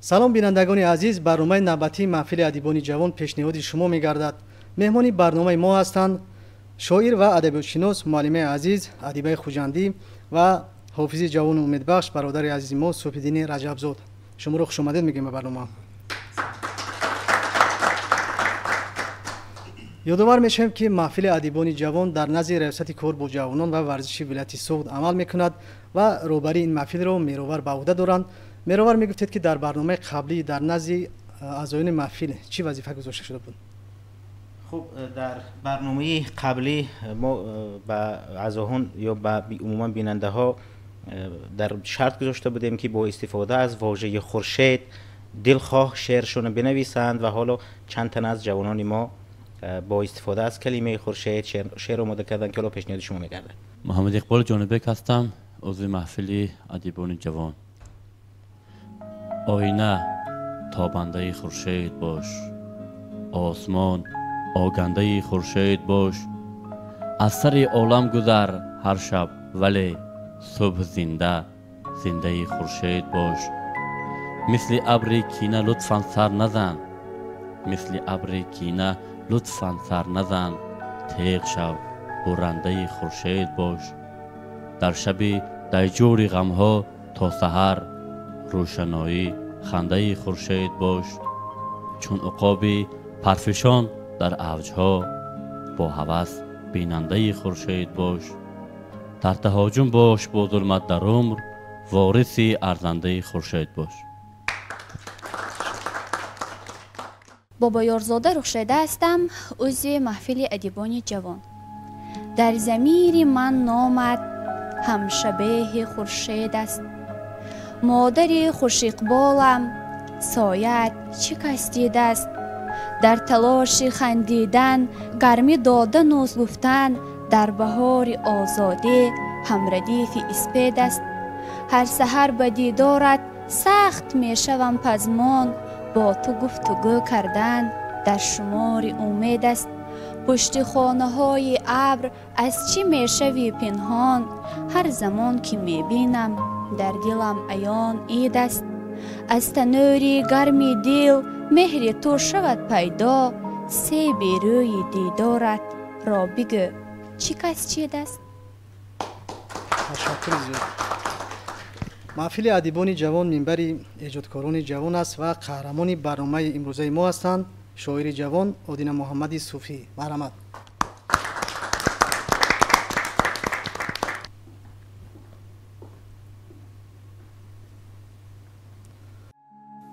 Салом, бинандагони азиз, барномаи навбатии маҳфили адибони ҷавон пешниҳоди шумо мегардад. Меҳмони барномаи мо ҳастанд шоир ва адабиётшинос, муаллимаи азиз Адибаи Хуҷандӣ ва ҳофизи ҷавону умедбахш, бародари азизи мо Суфиддини Раҷабзод. Шуморо хушомадед мегӯем ба барнома. Ёдовар мешавем, ки маҳфили адибони ҷавон дар назди Раёсати кор бо ҷавонон ва варзиши вилояти Суғд амал мекунад ва роҳбарии ин маҳфилро Меровар ба ӯҳда доранд. Меровар, мегуфтед, ки дар барномаи қаблӣ дар назди аъзоёни маҳфил чӣ вазифа гузошта шуда буд? Хуб, дар барномаи қаблӣ мо ба аъзоҳон ё ба умуман бинандаҳо дар шарт гузошта будем, ки бо истифода аз вожаи хуршед дилхоҳ шеършонро бинависанд ва ҳоло чанд тан аз ҷавонони мо бо истифода аз калимаи хуршед шеър омода карданд, ки ҳоло пешниҳоди шумо мегардад. Муҳаммад Иқбол Ҷонибек ҳастам, узви маҳфили адибони ҷавон. Оина тобандаи хуршед бош, осмон огандаи хуршед бош, аз сари олам гузар ҳар шаб, вале субҳ зинда зиндаи хуршед бош. Мисли абри кина лутфан сар назан, мисли абри кина лутфан сар назан, теғ шав, бурандаи хуршед бош. Дар шаби дайҷури ғамҳо то саҳар рӯшаноӣ хандаи хуршед бош. Чун уқоби парфишон дар авҷҳо бо ҳавас бинандаи хуршед бош. Дар таҳоҷум бош бо зулмат дар умр, вориси арзандаи хуршед бош. Бобоёрзода Рухшеда ҳастам, узви маҳфили адибони ҷавон. Дар замири ман номат ҳамшабеҳи хуршед аст. Модари хушиқболам соят чӣ кас дидааст? Дар талоши хандидан, гармӣ додану гуфтан, дар баҳори озодӣ ҳамрадифи испед аст. Ҳар саҳар ба дидорат сахт мешавам пазмон, бо ту гуфтугӯ кардан дар шумори умед аст. Пушти хонаҳои абр аз чӣ мешавӣ пинҳон? Ҳар замон ки мебинам дар дилам аён ид аст. Аз танӯри гарми дил меҳри ту шавад пайдо, себи рӯи дидорат ро бигӯ, чӣ кас чидааст? Ташаккури зиёд. Маҳфили адибони ҷавон минбари эҷодкорони ҷавон аст ва қаҳрамони барномаи имрӯзаи мо ҳастанд шоири ҷавон Одина Муҳаммади Суфӣ. Марҳамат.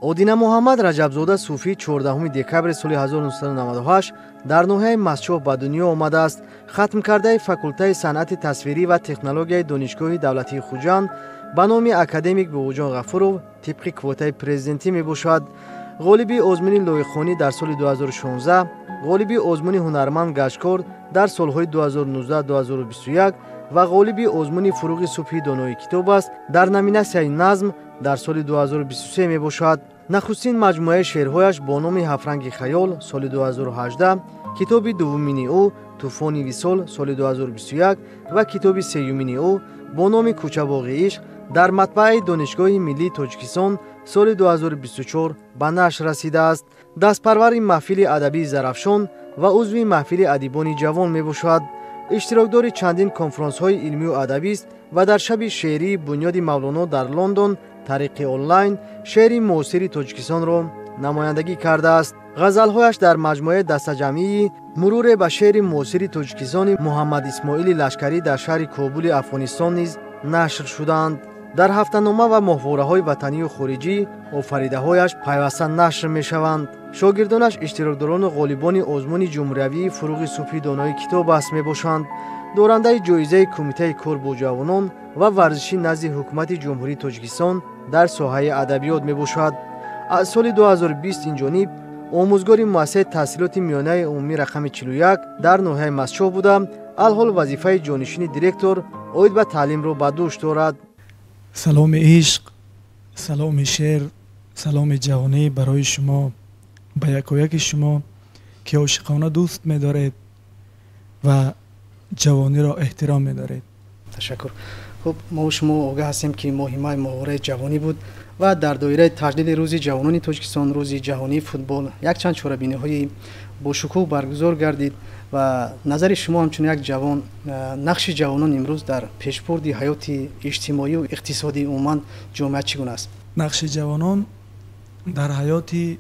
Одина Муҳаммад Раҷабзода Суфӣ 14 декабри соли 1998 дар ноҳияи Мастчоҳ ба дунё омадааст. Хатмкардаи факултаи санъати тасвирӣ ва технологияи Донишгоҳи давлатии Хуҷанд ба номи академик Бобоҷон Ғафуров тибқи квотаи президентӣ мебошад. Ғолиби озмуни лоиқхонӣ дар соли 2016, ғолиби озмуни ҳунарманд гашткор дар солҳои 2019-2021 ва ғолиби озмуни Фуруғи субҳи донои китоб аст дар номинатсияи назм дар соли 2023 мебошад. Нахустин маҷмӯаи шеърҳояш бо номи Ҳафранги хаёл соли 2018, китоби дуввумини ӯ Тӯфони висол соли 2021 ва китоби сеюмини ӯ бо номи Кӯчабоғи ишқ дар матбааи Донишгоҳи миллии Тоҷикистон соли 2024 ба нашр расидааст. Дастпарвари маҳфили адабии Зарафшон ва узви маҳфили адибони ҷавон мебошад. Иштирокдори чандин конфронсҳои илмию адабист ва дар шаби шеърии Бунёди Мавлоно дар Лондон тариқи онлайн шеъри муосири Тоҷикистонро намояндагӣ кардааст. Ғазалҳояш дар маҷмӯаи дастаҷамъии Муруре ба шеъри муосири Тоҷикистони Муҳаммад Исмоили Лашкарӣ дар шаҳри Кобули Афғонистон низ нашр шудаанд. Дар ҳафтанома ва моҳвораҳои ватанию хориҷӣ офаридаҳояш пайваста нашр мешаванд. Шогирдонаш иштирокдорону ғолибони озмуни ҷумҳуриявии Фуруғи субҳи донои китоб аст мебошанд. Дорандаи ҷоизаи Кумитаи кор бо ҷавонон ва варзишӣ назди Ҳукумати Ҷумҳурии Тоҷикистон дар соҳаи адабиёт мебошад. Аз соли 2020 инҷониб омӯзгори муассисаи таҳсилоти миёнаи умумӣ рақами 41 дар ноҳияи Мастчоҳ буда, алҳол вазифаи ҷонишини директор оид ба таълимро ба дӯш дорад. Саломи ишқ, саломи шеър, саломи ҷавонӣ барои шумо, ба якояки шумо ки ошиқона дӯст медоред ва ҷавониро эҳтиром медоред. Ташаккур. Хуб, мо шумо огаҳ ҳастем, ки моҳи май моҳвораи ҷавонӣ буд ва дар доираи таҷлили рӯзи ҷавонони Тоҷикистон, рӯзи ҷаҳонии футбол якчанд чорабиниҳои бошукӯҳ баргузор гардид ва назари шумо ҳамчун як ҷавон, нақши ҷавонон имрӯз дар пешбурди ҳаёти иҷтимоию иқтисодии умуман ҷомеа чӣ гуна аст? Нақши ҷавонон дар ҳаёти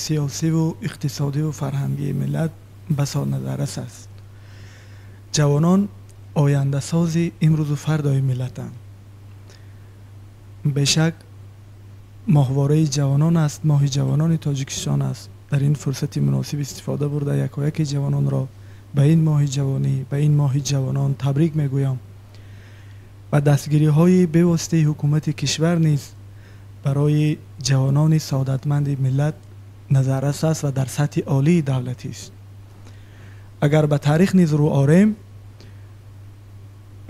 сиёсиву иқтисодиву фарҳангии миллат басо назаррас аст. Ҷавонон ояндасози имрӯзу фардои миллатанд. Бешак, моҳвораи ҷавонон аст, моҳи ҷавонони Тоҷикистон аст. Дар ин фурсати муносиб истифода бурда якояки ҷавононро ба ин моҳи ҷавонӣ, ба ин моҳи ҷавонон табрик мегӯям ва дастгириҳои бевоситаи ҳукумати кишвар низ барои ҷавонони саодатманди миллат назаррас аст ва дар сатҳи олии давлатист. Агар ба таърих низ рӯ орем,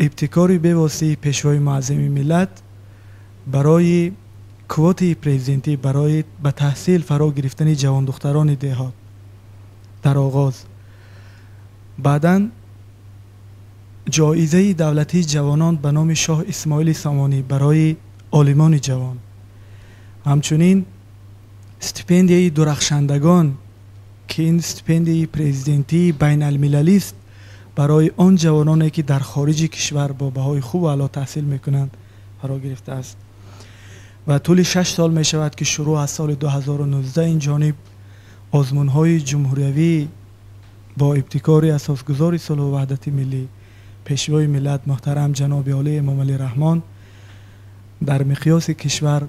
ибтикори бевоситаи пешвои муаззами миллат барои квотаи президентӣ барои ба таҳсил фаро гирифтани ҷавондухтарони деҳот дар оғоз, баъдан ҷоизаи давлатии ҷавонон ба номи шоҳ Исмоили Сомонӣ барои олимони ҷавон, ҳамчунин стипендияи дурахшандагон, ки ин стипендияи президентии байналмилалист барои он ҷавононе, ки дар хориҷи кишвар бо баҳои хубу аъло таҳсил мекунанд, фаро гирифтааст. Ва тӯли 6 сол мешавад, ки шурӯъ аз соли 2019 ин ҷониб озмунҳои ҷумҳуриявӣ бо ибтикори асосгузори сулҳу ваҳдати миллӣ, пешвои миллат муҳтарам ҷаноби олӣ Эмомалӣ Раҳмон дар миқёси кишвар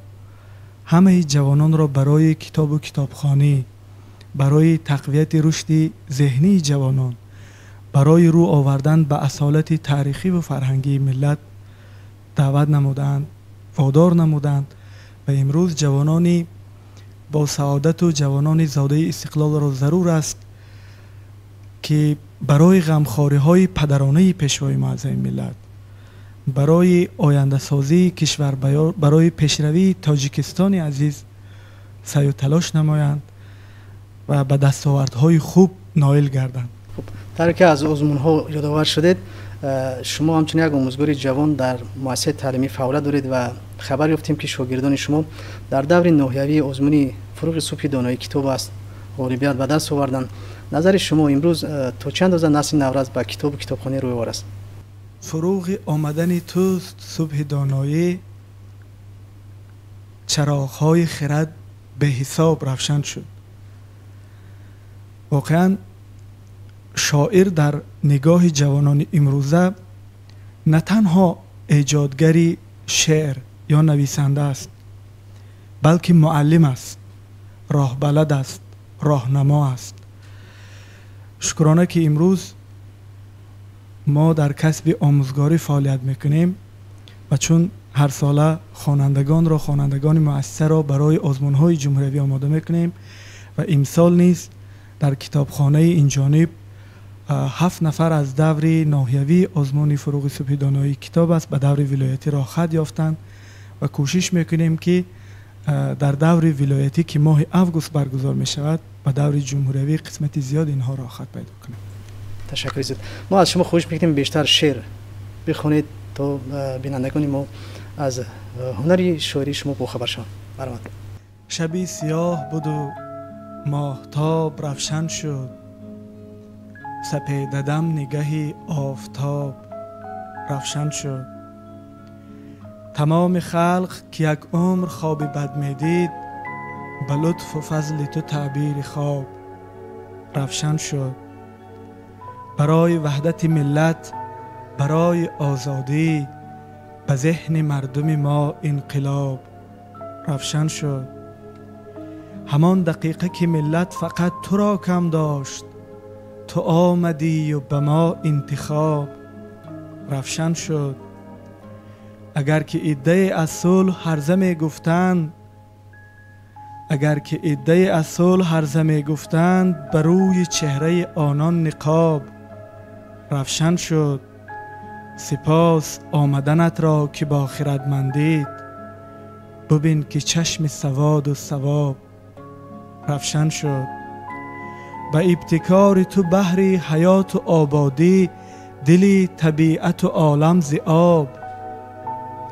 ҳамаи ҷавононро барои китобу китобхонӣ, барои тақвияти рушди зеҳнии ҷавонон, барои рӯ овардан ба асолати таърихиву фарҳангии миллат даъват намуданд, водор намуданд ва имрӯз ҷавонони бо саодату ҷавонони зодаи истиқлолро зарур аст, ки барои ғамхориҳои падаронаи пешвои муаззами миллат, барои ояндасозии кишвар, барои пешравии Тоҷикистони азиз саъю талош намоянд ва ба дастовардҳои хуб ноил гарданд. Хуб, тавре ки аз озмунҳо ёдовар шудед, шумо ҳамчун як омӯзгори ҷавон дар муассисаи таълимӣ фаъолият доред ва хабар ёфтем, ки шогирдони шумо дар даври ноҳиявии озмуни фуруғи субҳи донои китоб аст ғолибият ба даст оварданд. Назари шумо, имрӯз то чӣ андоза насли наврас ба китобу китобхонӣ рӯйовар аст? Фуруғи омадани туст субҳи доноӣ, чароғҳои хирад беҳисоб равшан шуд. Воқеан, шоир дар нигоҳи ҷавонони имрӯза на танҳо эҷодгари шеър ё нависанда аст, балки муаллим аст, роҳбалад аст, роҳнамо аст. Шукрона, ки имрӯз мо дар касби омӯзгорӣ фаъолият мекунем ва чун ҳарсола хонандагонро, хонандагони муассисаро барои озмунҳои ҷумҳуриявӣ омода мекунем ва имсол низ дар китобхонаи инҷониб 7 нафар аз даври ноҳиявии озмуни фуруғи субҳи доноии китоб аст ба даври вилоятӣ роҳхат ёфтанд ва кӯшиш мекунем, ки дар даври вилоятӣ, ки моҳи август баргузор мешавад, ба даври ҷумҳуриявӣ қисмати зиёд инҳо роҳхат пайдо кунанд. Ташаккури зиёд. Мо аз шумо хоҳиш мекунем, бештар шеър бихонед, то бинандагони мо аз ҳунари шоирии шумо бохабар шаванд. Марҳамат. Шаби сиёҳ буду моҳтоб равшан шуд, сапедадам нигаҳи офтоб равшан шуд. Тамоми халқ, ки як умр хоби бад медид, ба лутфу фазли ту таъбири хоб равшан шуд. Барои ваҳдати миллат, барои озодӣ, ба зеҳни мардуми мо инқилоб равшан шуд. Ҳамон дақиқа, ки миллат фақат туро кам дошт, ту омадию ба мо интихоб равшан шуд. Агар ки иддае аз сулҳ ҳарза мегуфтанд, агар ки иддае аз сулҳ ҳарза мегуфтанд, ба рӯи чеҳраи онон ниқоб равшан шуд. Сипос омаданатро, ки бо хирадмандид, бубин, ки чашми саводу савоб равшан шуд. Ба ибтикори ту баҳри ҳаёту ободӣ Дили табиату олам зи об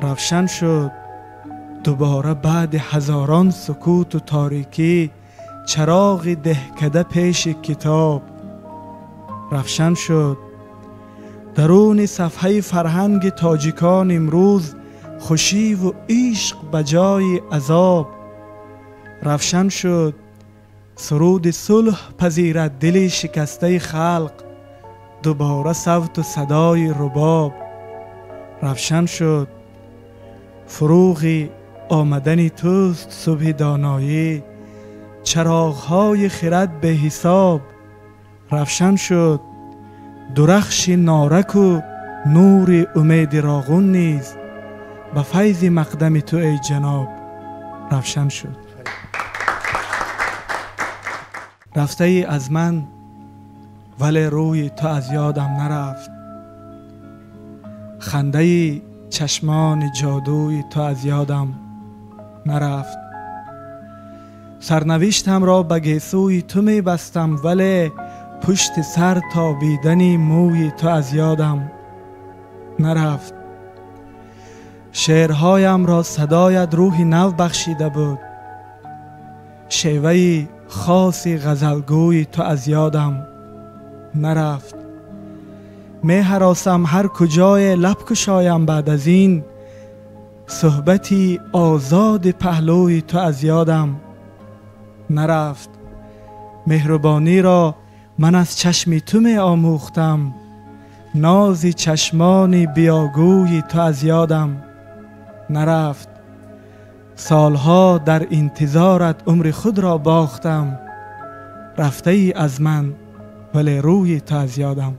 равшан шуд. Дубора баъди ҳазорон сукуту торикӣ чароғи деҳкада пеши китоб равшан шуд. Даруни сафҳаи фарҳанги тоҷикон имрӯз хушиву ишқ ба ҷои азоб равшан шуд. Суруди сулҳ пазирад дили шикастаи халқ, дубора савту садои рубоб равшан шуд. Фуруғи омадани туст субҳи доноӣ, чароғҳои хирад беҳисоб равшан шуд. Дурахши нораку нури умеди роғун низ ба файзи мақдами ту эй ҷаноб равшан шуд. Рафтаи аз ман, вале рӯи ту аз ёдам нарафт. Хандаи чашмони ҷодуи ту аз ёдам нарафт. Сарнавиштамро ба гесӯи ту мебастам, вале пушти сар тобидани мӯи ту аз ёдам нарафт. Шеърҳоямро садоят рӯҳи нав бахшида буд, шеваи хоси ғазалгӯи ту аз ёдам нарафт. Меҳаросам ҳар куҷое лаб кушоям баъд аз ин, суҳбати озоди паҳлӯи ту аз ёдам нарафт. Меҳрубониро ман аз чашми ту меомӯхтам, нози чашмони биёгӯи ту аз ёдам нарафт. Солҳо дар интизорат умри худро бохтам, рафтаи аз ман, вале рӯи ту аз ёдам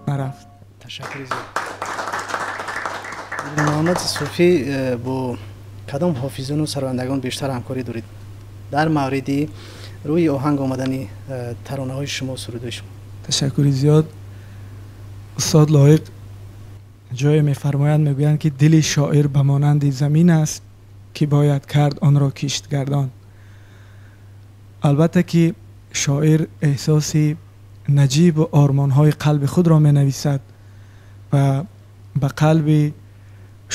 нарафт. Ташаккури зиёд. Муҳаммад Суфӣ, бо кадом ҳофизону сарояндагон бештар ҳамкорӣ доред дар мавриди рӯи оҳанг омадани таронаҳои шумо, сурудҳои шумо? Ташаккури зиёд. Устод Лоиқ ҷое мефармоянд, мегӯянд ки дили шоир ба монанди замин аст ки бояд кард онро киштгардон. Албатта ки шоир эҳсоси наҷибу ормонҳои қалби худро менависад ва ба қалби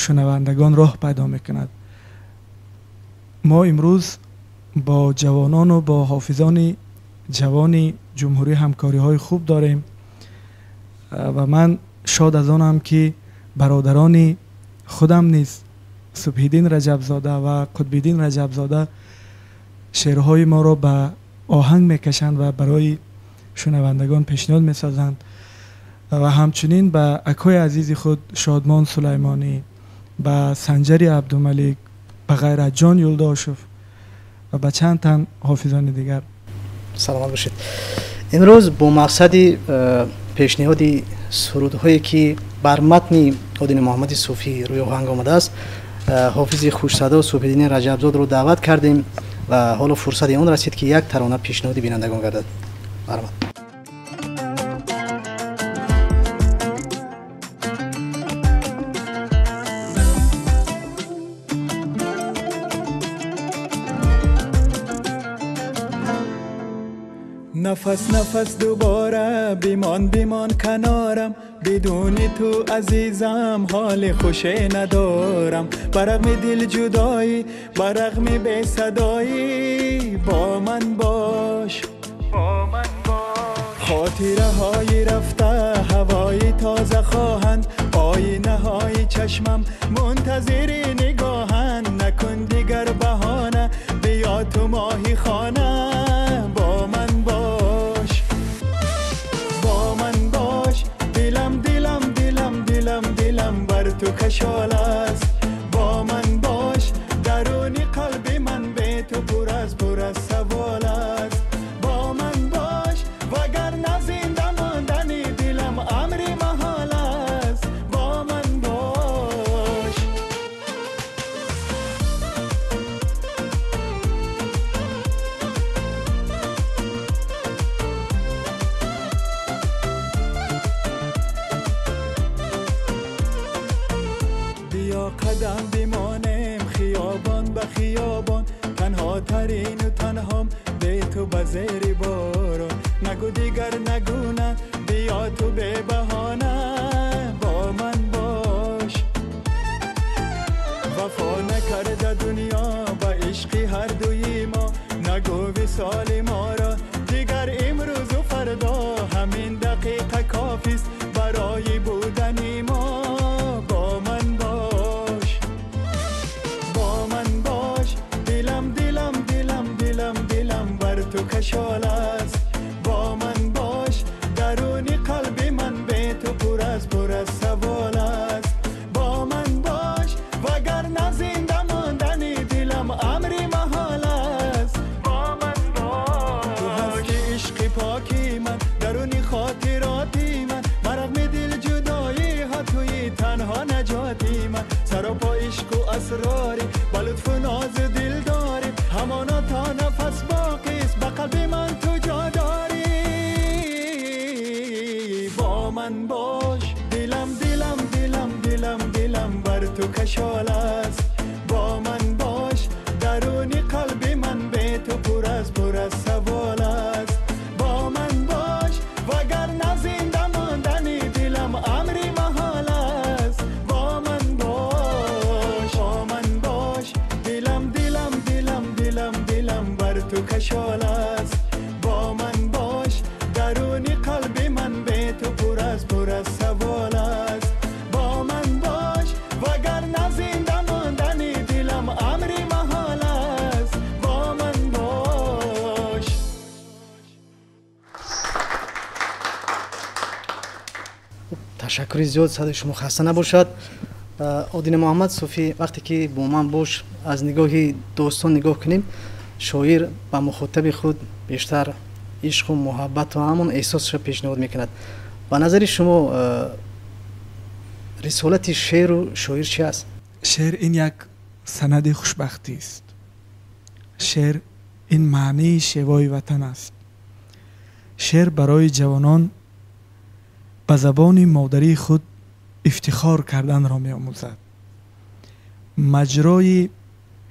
шунавандагон роҳ пайдо мекунад. Мо имрӯз бо ҷавонону бо ҳофизони ҷавони ҷумҳурӣ ҳамкориҳои хуб дорем ва ман шод аз онам ки бародарони худам низ Субҳиддин Раҷабзода ва Қутбиддин Раҷабзода шеърҳои моро ба оҳанг мекашанд ва барои шунавандагон пешниҳод месозанд ва ҳамчунин ба акои азизи худ Шодмон Сулаймонӣ, ба Санҷари Абдумалик, ба Ғайратҷон Юлдошев ва ба чанд тан ҳофизони дигар. Саломат бошед. Имрӯз бо мақсади пешниҳоди сурудҳое ки бар матни Одини Муҳаммади Суфӣ рӯи оҳанг омадааст, ҳофизи хушсадо Субҳиддини Раҷабзодро даъват кардем ва ҳоло фурсати он расид ки як тарона пешниҳоди бинандагон гардад. Марҳамат. Нафас нафас дубора бимон бимон канорам, бидуни ту азизам ҳоли хуше надорам. Ба рағми дилҷудоӣ, ба рағми бесадоӣ, бо ман бош, бо ман бош. Хотираҳои рафта ҳавои тоза хоҳанд, оинаҳои чашмам мунтазири нигоҳанд. Накун дигар баҳона, биё ту моҳи хона, бо ман бош, бо ман бош. Дилам дилам дилам дилам дилам бар ту кашол аст, бо ман бош. Даруни қалби ман бе ту пур аз савол аст, бо ман бош. Вагарна зинда мондани дилам амри маҳол аст, бо ман бош. Биё қадам бимонем хиёбон ба хиёбон, танҳо тарину танҳом бе ту ба зери борон. Нагӯ дигар нагӯ на, биё بیا تو به بهانه با من باش. وفا نکرده دنیا با عشقی هر دوی ما، نگو وصال ما را دیگر امروز و فردا، همین دقیقه کافیست برای بودن ما. با من باش، با من باش، دلم دلم دلم دلم دلم بر تو کشال است. با من باش، درون قلب من به تو پر از پر از سوال است. با من باش وگرنه زنده ماندن دلم امر محال است. با من باش، تو هستی عشق پاکی من، درون خاطراتی من، برغم دل جدایی ها توی تنها نجاتی من. سراپا عشق و اسراری با لطف و ناز دل داری، همانا تا نفس باقیست به قلب من تو جا داری. با من باش، دلم دلم دلم دلم دلم بر تو کشال است. با من باش، درون قلب من به تو پر از پر از سوال است. با من باش وگرنه زنده ماندن دلم امر محال است. با من باش، با من باش، دلم دلم دلم دلم دلم بر تو کشال است. با من باش، درون قلب من به تو پر از پر از سوال است. با من باش وگرنه زنده ماندن دلم امر محال است. با من باش. Ташаккури зиёд, садои шумо хаста набошад. Одина Муҳаммад Суфӣ, вақте ки бо ман бош аз нигоҳи достон нигоҳ кунем, шоир ба мухотаби худ бештар ишқу муҳаббату ҳамон эҳсосро пешниҳод мекунад. Ба назари шумо рисолати шеъру шоир чи аст? Шеър ин як санади хушбахтист. Шеър ин маънии шевои ватан аст. Шеър барои ҷавонон ба забони модарии худ ифтихор карданро меомӯзад, маҷрои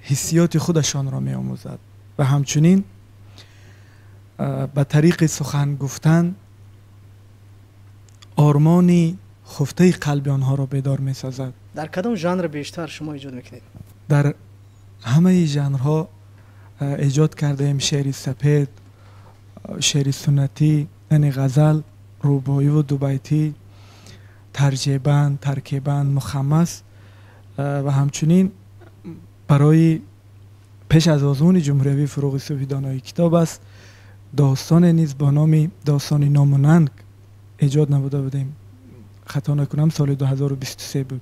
ҳиссиёти худашонро меомӯзад ва ҳамчунин ба тариқи сухан гуфтан ормони хуфтаи қалби онҳоро бедор месозад. Дар кадом жанр бештар шумо эҷод мекунед? Дар ҳамаи жанрҳо эҷод кардаем: шеъри сапед, шеъри суннатӣ, яъне ғазал, рубоиву дубайтӣ, тарҷебанд, таркебанд, мухаммас ва ҳамчунин барои пеш аз озмуни ҷумҳуриявии Фуруғи Субҳи донои китоб аст достоне низ бо номи достони номунанг эҷод намуда будем. Хато накунам, соли 2023 буд.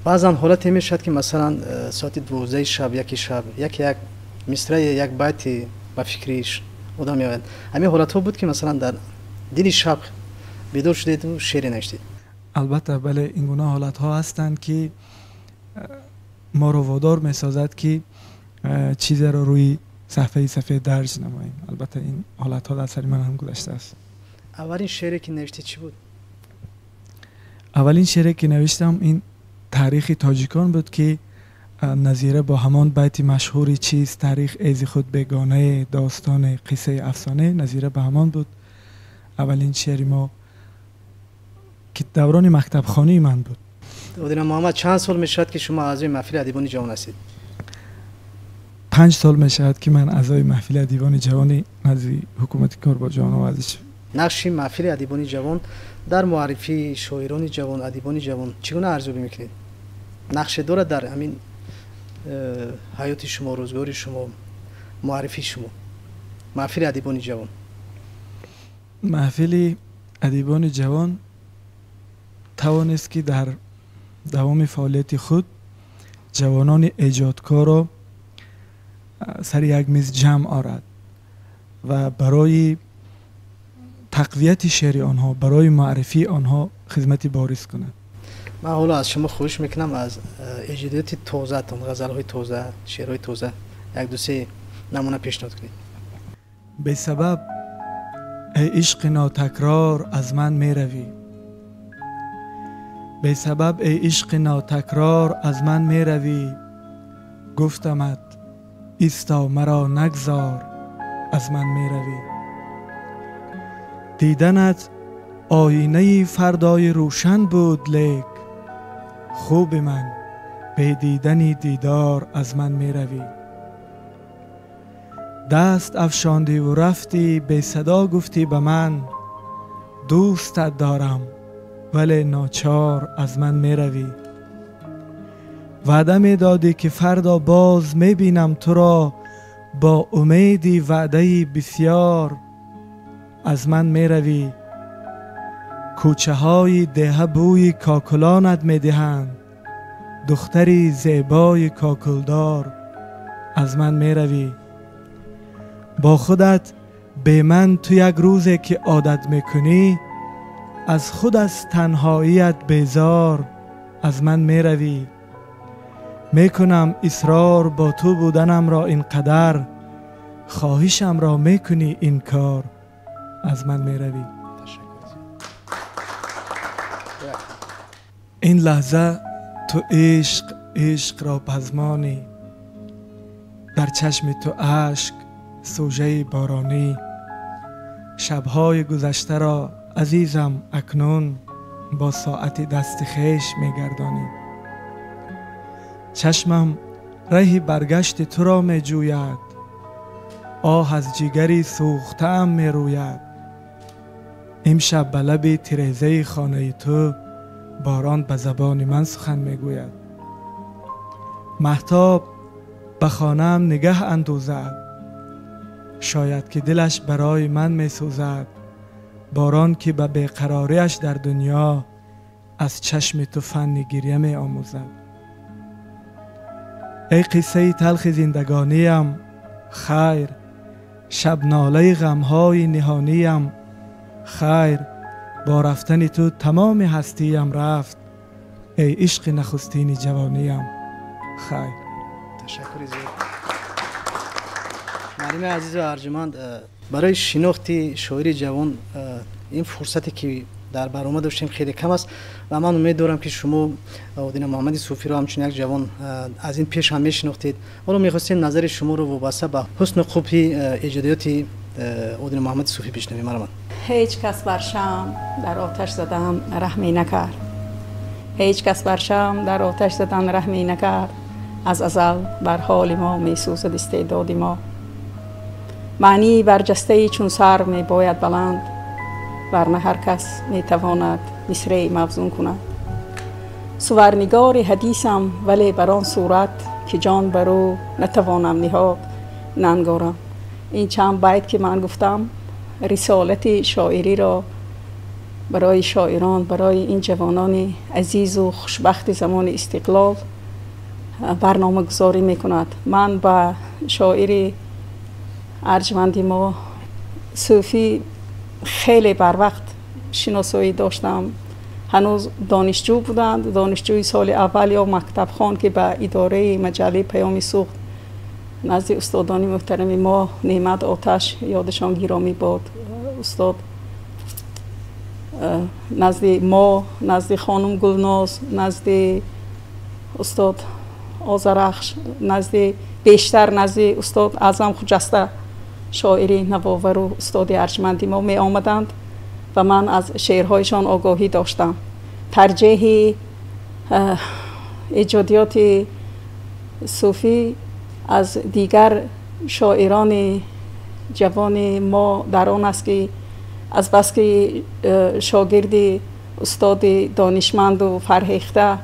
Баъзан ҳолате мешавад, ки масалан соати 12 шаб, яки шаб, як мисраи, як байти ба фикри одам меояд. Ҳамин ҳолатҳо буд, ки масалан дар дили шаб бедор шудеду шеъре навиштед? Албатта, бале, ин гуна ҳолатҳо ҳастанд, ки моро водор месозад, ки чизеро рӯи саҳфаи сафед дарҷ намоем. Албатта, ин ҳолатҳо дар сари ман ҳам гузаштааст. Аввалин шеъре ки навиштед чӣ буд? Аввалин шеъре ки навиштам ин таърихи тоҷикон буд, ки назира бо ҳамон байти машҳури чиз таърих эзи худ бегонае, достоне, қиссаи афсоне, назира ба ҳамон буд аввалин шеъри мо, ки даврони мактабхонии ман буд. Одина Муҳаммад, чанд сол мешавад, ки шумо аъзои маҳфили адибони ҷавон ҳастед? 5 сол мешавад, ки ман аъзои маҳфили адибони ҷавони назди ҳукумати кор бо ҷавонон варзиш. Нақши маҳфили адибони ҷавон дар муаррифии шоирони ҷавон, адибони ҷавон чӣ гуна арзёбӣ мекунед? Нақше дорад дар ҳамин ҳаёти шумо, рӯзгори шумо, муаррифии шумо маҳфили адибони ҷавон? Маҳфили адибони ҷавон тавонист, ки дар давоми фаъолияти худ ҷавонони эҷодкорро сари як миз ҷамъ орад ва барои тақвияти шеъри онҳо, барои муаррифии онҳо хизмати бориз кунад. Ман ҳоло аз шумо хоҳиш мекунам, аз эҷодиёти тозаатон, ғазалҳои тоза, шеърҳои тоза як ду се намуна пешниҳод кунед. Бесабаб эй ишқи нотакрор аз ман меравӣ, бесабаб эй ишқи нотакрор аз ман меравӣ, гуфтамат исто маро нагзор аз ман меравӣ. Диданат оинаи фардои рӯшан буд, лек хуби ман бе дидани дидор аз ман меравӣ. Даст афшондиву рафтӣ, бесадо гуфтӣ ба ман дӯстат дорам, вале ночор аз ман меравӣ. Ваъда медодӣ ки фардо боз мебинам туро, бо умеди ваъдаи бисёр аз ман меравӣ. Кӯчаҳои деҳа бӯи кокулонат медиҳанд, духтари зебои кокулдор аз ман меравӣ. Бо худат бе ман ту як рӯзе ки одат мекунӣ, аз худ аз танҳоият безор аз ман меравӣ. Мекунам исрор бо ту буданамро ин қадар, хоҳишамро мекунӣ инкор аз ман меравӣ. Ин лаҳза ту ишқ ишқро пазмонӣ, дар чашми ту ашк сӯжаи боронӣ. Шабҳои гузаштаро азизам акнун бо соати дасти хеш мегардонӣ. Чашмам раҳи баргашти туро меҷӯяд, оҳ аз ҷигари сӯхтаам мерӯяд. Имшаб ба лаби тирезаи хонаи ту борон ба забони ман сухан мегӯяд. Маҳтоб ба хонаам нигаҳ андӯзад, шояд ки дилаш барои ман месӯзад. Борон ки ба беқарориаш дар дунё аз чашми ту фанни гиря меомӯзад. Эй қиссаи талхи зиндагониям, хайр шабнолаи ғамҳои ниҳониям, хайр бо рафтани ту тамоми ҳастиям рафт, эй ишқи нахустини ҷавониям, хайр. Ташаккури зиёд. Муаллими азизу арҷуманд, барои шинохти шоири ҷавон ин фурсате ки дар барнома доштем хеле кам аст ва ман умед дорам ки шумо Одина Муҳаммади Суфиро ҳамчун як ҷавон аз ин пеш ҳам мешинохтед. Ҳоло мехостем назари шуморо вобаста ба ҳусну қубҳи эҷодиёти Одина Муҳаммади Суфӣ бишнавем. Марҳамат. Ҳеҷ кас бар шам дар оташ задан раҳме накард, ҳеҷ кас бар шам дар оташ задан раҳме накард. Аз азал бар ҳоли мо месӯзад истеъдоди мо. Маънии барҷастаи чун сарв мебояд баланд, варна ҳар кас метавонад мисраи мавзун кунад. Суварнигори ҳадисам, вале бар он сурат ки ҷон бар ӯ натавонам ниҳод нангорам. Ин чанд байт ки ман гуфтам рисолати шоириро барои шоирон, барои ин ҷавонони азизу хушбахти замони истиқлол барномагузорӣ мекунад. Ман ба шоири арҷманди мо Суфӣ хеле барвақт шиносоӣ доштам. Ҳанӯз донишҷӯ буданд, донишҷӯи соли аввал ё мактабхон ки ба идораи маҷаллаи Паёми Суғд назди устодони муҳтарами мо Неъмат Оташ, ёдашон гиромӣ бод, устод назди мо, назди хонум Гулноз, назди устод Озарахш, назди бештар назди устод Аъзам Хуҷаста, шоири навовару устоди арҷманди мо меомаданд ва ман аз шеърҳояшон огоҳӣ доштам. Тарҷеҳи эҷодиёти Суфӣ аз дигар шоирони ҷавони мо дар он аст ки азбаски шогирди устоди донишманду фарҳехта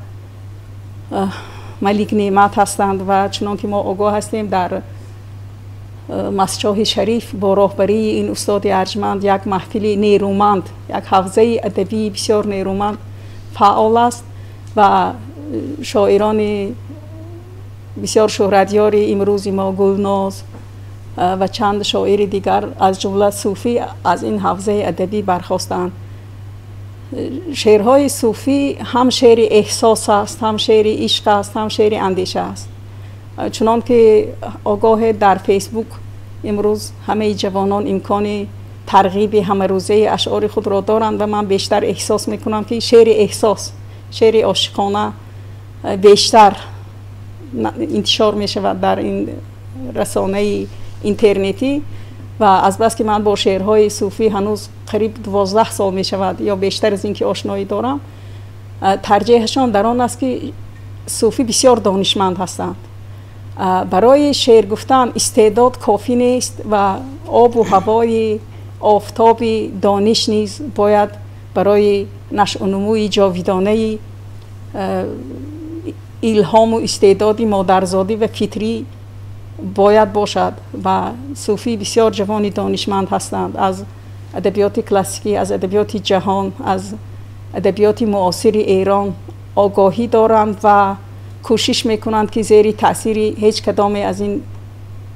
Малик Неъмат ҳастанд ва чунон ки мо огоҳ ҳастем дар Масчоҳи Шариф бо роҳбарии ин устоди арҷманд як маҳфили нерӯманд, як ҳавзаи адабии бисёр нерӯманд фаъол аст ва шоирони бисёр шӯҳратёри имрӯзи мо Гулноз ва чанд шоири дигар аз ҷумла Суфӣ аз ин ҳавзаи адабӣ бархостанд. Шеърҳои Суфӣ ҳам шеъри эҳсос аст, ҳам шеъри ишқ аст, ҳам шеъри андеша аст. Чунон ки огоҳе дар Фейсбук имрӯз ҳамаи ҷавонон имкони тарғиби ҳамарӯзаи ашъори худро доранд ва ман бештар эҳсос мекунам ки шеъри эҳсос, шеъри ошиқона бештар интишор мешавад дар ин расонаи интернетӣ. Ва аз бас ки ман бо шеърҳои Суфӣ ҳанӯз қариб 12 сол мешавад ё бештар аз ин ки ошноӣ дорам, тарҷеҳашон дар он аст ки Суфӣ бисёр донишманд ҳастанд. Барои шеър гуфтан истеъдод кофӣ нест ва обу ҳавои офтоби дониш низ бояд барои нашъунумӯи ҷовидонаи илҳому истеъдоди модарзодӣ ва фитрӣ бояд бошад. Ва Суфӣ бисёр ҷавони донишманд ҳастанд, аз адабиёти классикӣ, аз адабиёти ҷаҳон, аз адабиёти муосири Эрон огоҳӣ доранд ва кӯшиш мекунанд ки зери таъсири ҳеҷ кадоме аз ин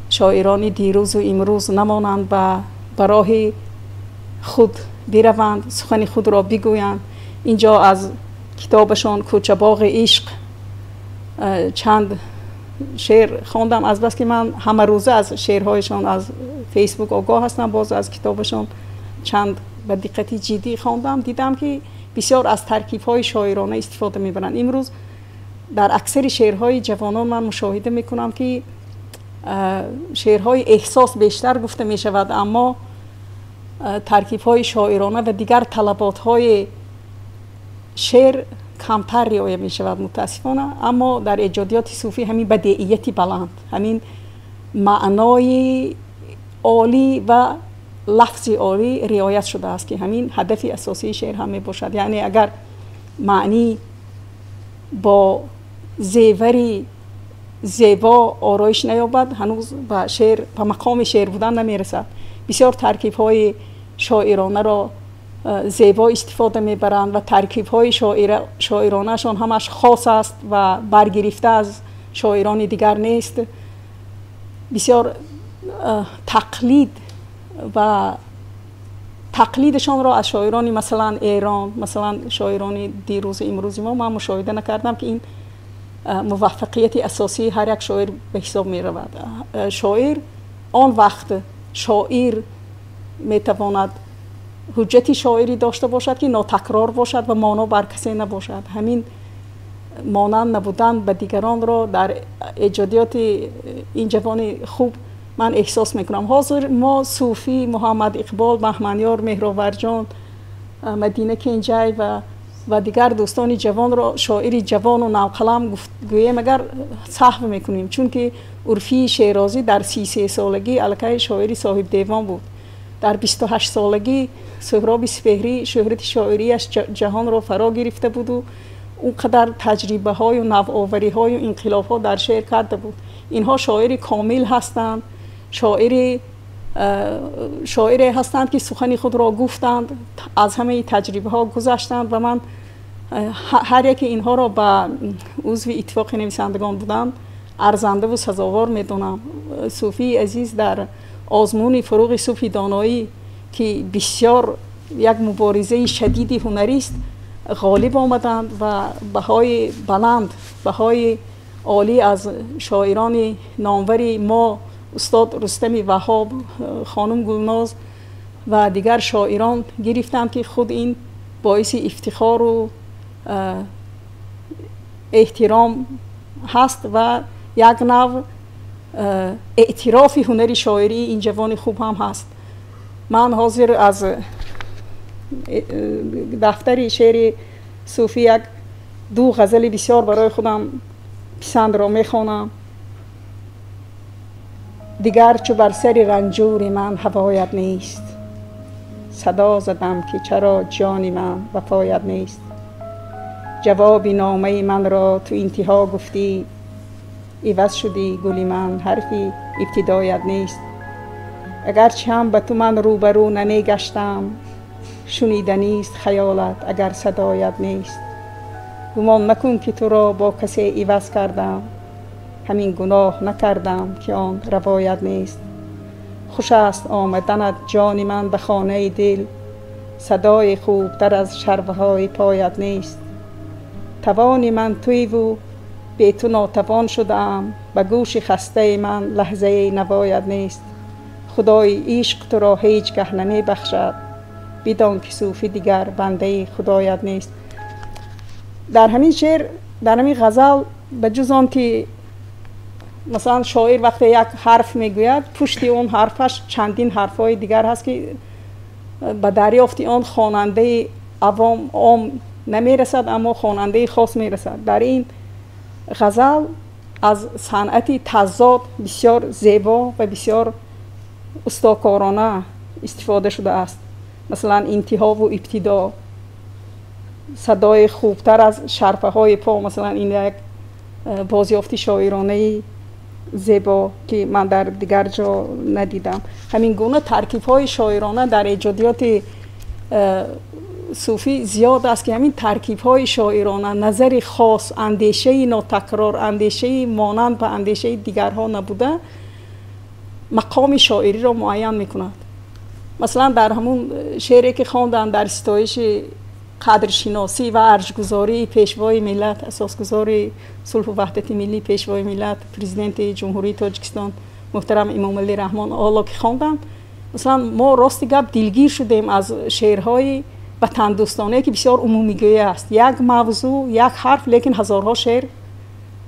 шоирони дирӯзу имрӯз намонанд ва ба роҳи худ бираванд, сухани худро бигӯянд. Инҷо аз китобашон Кӯчабоғи ишқ чанд шеър хондам. Аз бас ки ман ҳамарӯза аз шеърҳояшон аз Фейсбук огоҳ ҳастам, боз аз китобашон чанд ба диққати ҷиддӣ хондам, дидам ки бисёр аз таркибҳои шоирона истифода мебаранд. Имрӯз дар аксари шеърҳои ҷавонон ман мушоҳида мекунам ки шеърҳои эҳсос бештар гуфта мешавад, аммо таркибҳои шоирона ва дигар талаботҳои шеър камтар риоя мешавад, мутаассифона. Аммо дар эҷодиёти Суфӣ ҳамин бадеияти баланд, ҳамин маънои олӣ ва лафзи олӣ риоят шудааст ки ҳамин ҳадафи асосии шеър ҳам мебошад. Яъне агар маънӣ бо зевари зебо ороиш наёбад, ҳанӯз ба шеър, ба мақоми шеър будан намерасад. Бисёр таркибҳои шоиронаро зебо истифода мебаранд ва таркибҳои шоиронаашон ҳамаш хос аст ва баргирифта аз шоирони дигар нест. Бисёр тақлид ва тақлидашонро аз шоирони масалан Эрон, масалан шоирони дирӯзу имрӯзи мо ман мушоҳида накардам ки ин муваффақияти асосии ҳар як шоир ба ҳисоб меравад. Шоир он вақт шоир метавонад ҳуҷҷати шоирӣ дошта бошад ки нотакрор бошад ва моно бар касе набошад. Ҳамин монанд набудан ба дигаронро дар эҷодиёти ин ҷавони хуб ман эҳсос мекунам. Ҳозир мо Суфӣ, Муҳаммад Иқбол, Баҳманёр, Меҳроварҷон, Мадина Кенҷай ва дигар дӯстони ҷавонро шоири ҷавону навқалам гӯем агар саҳв мекунем, чунки Урфии Шерозӣ дар 33 солагӣ аллакай шоири соҳибдевон буд. Дар 28 солагӣ Суҳроби Сипеҳрӣ шӯҳрати шоирияш ҷаҳонро фаро гирифта буду он қадар таҷрибаҳою навовариҳою инқилобҳо дар шеър карда буд. Инҳо шоири комил ҳастанд, шоире ҳастанд ки сухани худро гуфтанд, аз ҳамаи таҷрибаҳо гузаштанд ва ман ҳар яке инҳоро ба узви иттифоқи нависандагон будан арзандаву сазовор медонам. Суфии азиз дар озмуни фуруғи суфи доноӣ ки бисёр як муборизаи шадиди ҳунарист ғолиб омаданд ва баҳои баланд, баҳои олӣ аз шоирони номвари мо устод Рустами Ваҳоб, хонум Гулноз ва дигар шоирон гирифтанд ки худ ин боиси ифтихору эҳтиром ҳаст ва як нав эътирофи ҳунари шоирии ин ҷавони хуб ҳам ҳаст. Ман ҳозир аз дафтари шеъри Суфӣ як ду ғазали бисёр барои худам писандро мехонам. Дигар чу бар сари ранҷури ман ҳавоят нест, садо задам ки чаро ҷони ман вафоят нест. Ҷавоби номаи манро ту интиҳо гуфтӣ, иваз шудӣ гули ман ҳарфи ибтидоят нест. Агарчи ҳам ба ту ман рӯбарӯ намегаштам, шуниданист хаёлат агар садоят нест. Гумон макун ки туро бо касе иваз кардам, ҳамин гуноҳ накардам ки он равоят нест. Хуш аст омаданат ҷони ман ба хонаи дил, садои хубтар аз шарваҳои поят нест. Тавони ман туиву бе ту нотавон шудаам, ба гӯши хастаи ман лаҳзаи навоят нест. Худои ишқ туро ҳеҷ гаҳ намебахшад, бидон ки Суфӣ дигар бандаи худоят нест. Дар ҳамин шеър, дар ҳамин ғазал ба ҷуз он ки Масалан, шоир вақте як ҳарф мегӯяд, пушти он ҳарфаш чандин ҳарфҳои дигар ҳаст, ки ба дарёфти он хонандаи авом ом намерасад, аммо хонандаи хос мерасад. Дар ин ғазал аз санъати тазод бисёр зебо ва бисёр устокорона истифода шудааст. Масалан, интиҳову ибтидо, садои хубтар аз шарфаҳои по, масалан, ин як бозёфти шоиронаи зебо, ки ман дар дигар ҷо надидам. Ҳамин гуна таркибҳои шоирона дар эҷодиёти суфӣ зиёд аст, ки ҳамин таркибҳои шоирона, назари хос, андешаи нотакрор, андешаи монанд ба андешаи дигарҳо набуда, мақоми шоириро муайян мекунад. Масалан, дар ҳамун шеъре ки хонданд дар ситоиши қадршиносӣ ва арҷгузории пешвои миллат, асосгузори сулҳу ваҳдати миллӣ, пешвои миллат, президенти Ҷумҳурии Тоҷикистон муҳтарам Эмомалӣ Раҳмон ҳоло ки хонданд, масалан, мо рости гап дилгир шудем аз шеърҳои ватандӯстонае, ки бисёр умумигӯя аст. Як мавзӯъ, як ҳарф, лекин ҳазорҳо шеър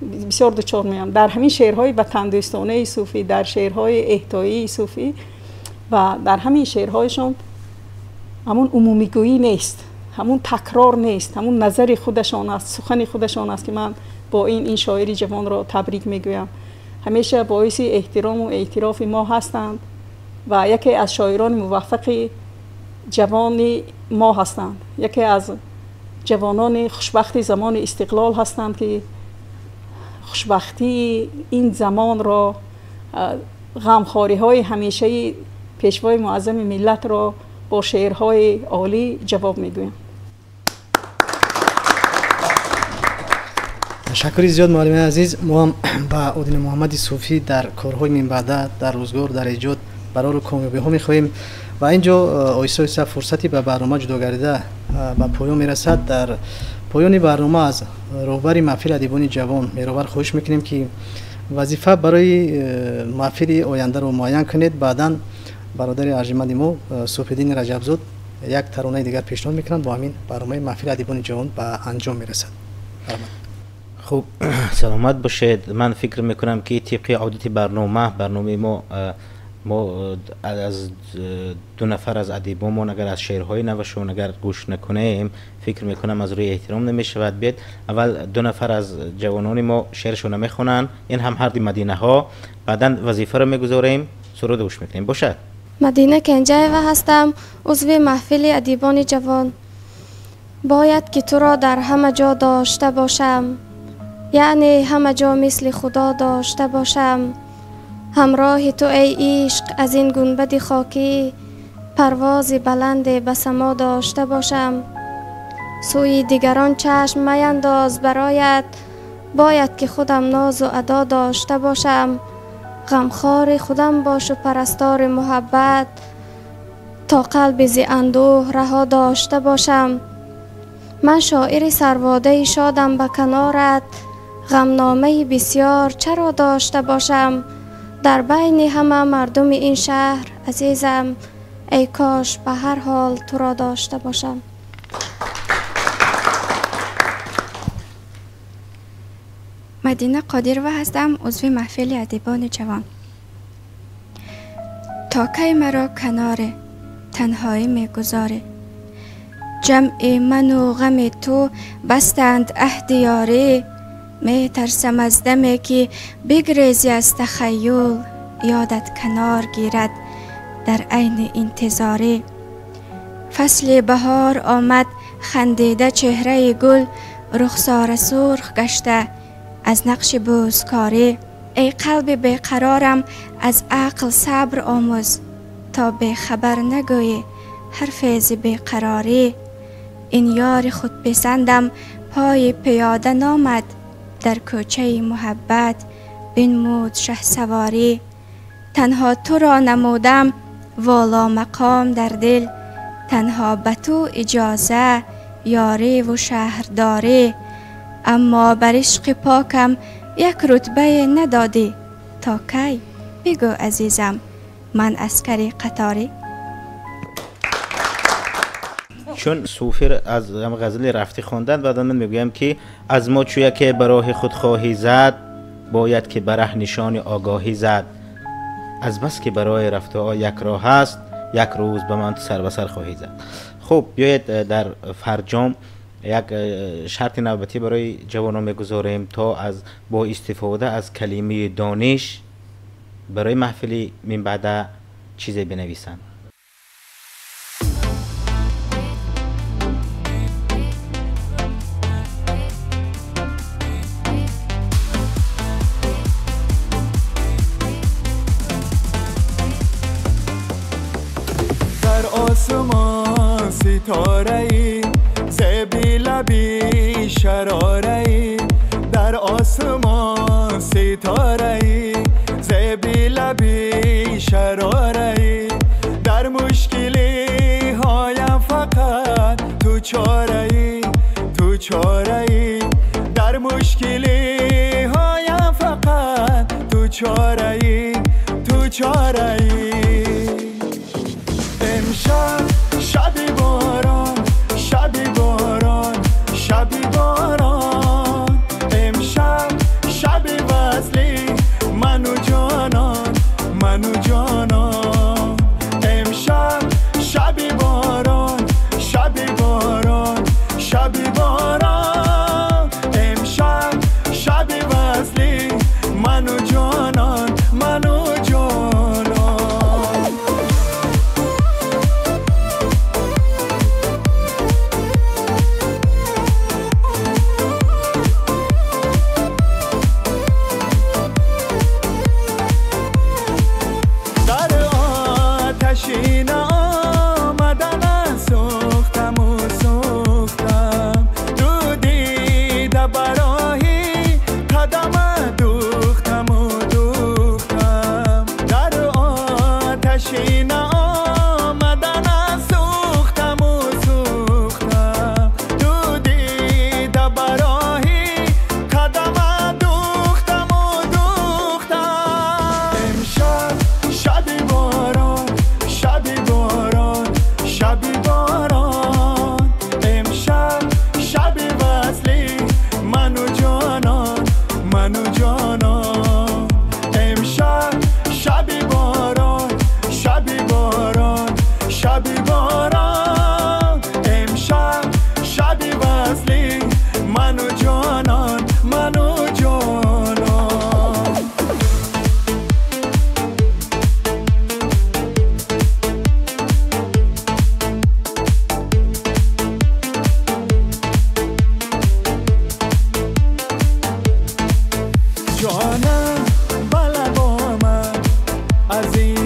бисёр дучор меоям. Дар ҳамин шеърҳои ватандӯстонаи суфӣ, дар шеърҳои эҳтоии суфӣ ва дар ҳамин шеърҳояшон ҳамун умумигӯӣ нест, ҳамун такрор нест, ҳамун назари худашон аст, сухани худашон аст, ки ман бо ин шоири ҷавонро табрик мегӯям. Ҳамеша боиси эҳтирому эътирофи мо ҳастанд ва яке аз шоирони муваффақи ҷавони мо ҳастанд, яке аз ҷавонони хушбахти замони истиқлол ҳастанд, ки хушбахтии ин замонро, ғамхориҳои ҳамешаи пешвои муаззами миллатро бо шеърҳои олӣ ҷавоб мегӯям. Ташаккури зиёд, муаллимаи азиз. Мо ҳам ба Одина Муҳаммади Суфӣ дар корҳои минбаъда, дар рӯзгор, дар эҷод барору комёбиҳо мехоҳем. Ва ин ҷо оҳиста оҳиста фурсати ба барнома ҷудо гардида ба поён мерасад. Дар поёни барнома аз роҳбари маҳфили адибони ҷавон Меҳровар хоҳиш мекунем, ки вазифа барои маҳфили ояндаро муайян кунед. Баъдан бародари арҷманди мо Суфиддини Раҷабзод як таронаи дигар пешниҳод мекунанд. Бо ҳамин барномаи маҳфили адибони ҷавон ба анҷом мерасад. Хуб, саломат бошед. Ман фикр мекунам, ки тибқи одати барномаи мо аз ду нафар аз адибомон агар аз шеърҳои навашон агар гӯш накунем, фикр мекунам аз рӯи эҳтиром намешавад. Биед аввал ду нафар аз ҷавонони мо шеършонро мехонанд, ин ҳам ҳарди мадинаҳо, баъдан вазифаро мегузорем, суруд гӯш мекунем. Бошад. Мадина Кенҷаева ҳастам, узви маҳфили адибони ҷавон. Бояд ки туро дар ҳама ҷо дошта бошам, яъне ҳама ҷо мисли худо дошта бошам. Ҳамроҳи ту эй ишқ аз ин гунбади хокӣ, парвози баланде ба само дошта бошам. Сӯи дигарон чашм маяндоз бароят, бояд ки худам нозу адо дошта бошам. Ғамхори худам бошу парастори муҳаббат, то қалби зи андӯҳ раҳо дошта бошам. Ман шоири сарводаи шодам ба канорат, ғамномаи бисёр чаро дошта бошам. Дар байни ҳама мардуми ин шаҳр азизам, эй кош ба ҳар ҳол туро дошта бошам. Мадина Қодирова ҳастам, узви маҳфили адибони ҷавон. То кай маро канори танҳоӣ мегузорӣ? Ҷамъи ману ғами ту бастанд аҳди ёрӣ. Метарсам аз даме, ки бигрезӣ аз тахайюл, ёдат канор гирад дар айни интизорӣ. Фасли баҳор омад, хандида чеҳраи гул, рухсора сурх гашта аз нақши бӯзкорӣ. Эй қалби беқарорам, аз ақл сабр омӯз, то бехабар нагӯӣ ҳарфе зи беқарорӣ. Ин ёри худписандам пои пиёда номад, дар кӯчаи муҳаббат бинмуд шаҳсаворӣ. Танҳо туро намудам воло мақом дар дил, танҳо ба ту иҷоза ёриву шаҳрдорӣ. Аммо бар ишқи покам як рутбае надодӣ, то кай бигӯ азизам ман аскари қаторӣ. Чун суфӣ аз ғазали рафтӣ хонданд, баъдан ман мегӯям, ки аз мо чӯ яке ба роҳи худ хоҳӣ зад, باید که بره نشان آگاهی زد. از بس که برای رفت و یک راه است، یک روز به من سر به سر خواهی زد. خب بیاید در فرجام یک شرط نوبتی برای جوانان میگذاریم تا از با استفاده از کلمه دانش برای محفل من بعد چیزی بنویسند. در آسمان ستاره‌ای زیبی لبی شراره‌ای، در آسمان ستاره‌ای زیبی لبی شراره‌ای، در مشکلی هایم فقط تو چاره‌ای، تو چاره‌ای، در مشکلی هایم فقط تو چاره‌ای، تو چاره‌ای. امشب شبی باران، شبی باران، شبی باران، امشب شبی وصلی من و جانان، من و جانان. امشب شبی باران، شبی باران، شبی باران، امشب شبی وصلی من و جانان، من و جانان. جانم بلد آمد از این